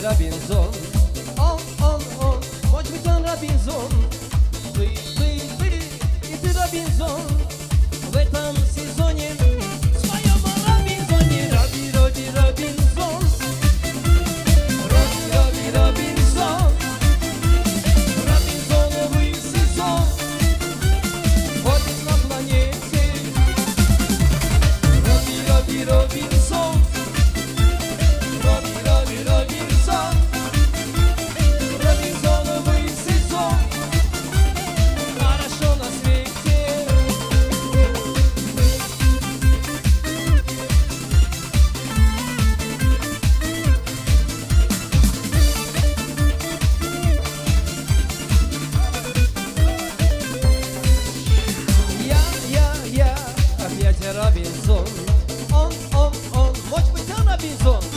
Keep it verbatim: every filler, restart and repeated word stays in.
Робинзон, он, он, он, может быть, он Робинзон. Ты, ты, ты, и ты Робинзон. В этом сезоне в своём Робинзоне. Робби, Робби, Робинзон. Робби, Робби, Робинзон. Робинзоновый сезон. Ходит на планете. Робби, Робби, Робинзон. Робби, Робби, Робинзон. Робинзоновый сезон. Хорошо на свете. Я, я, я, опять Робинзон. Он, он, он, может быть, он Робинзон?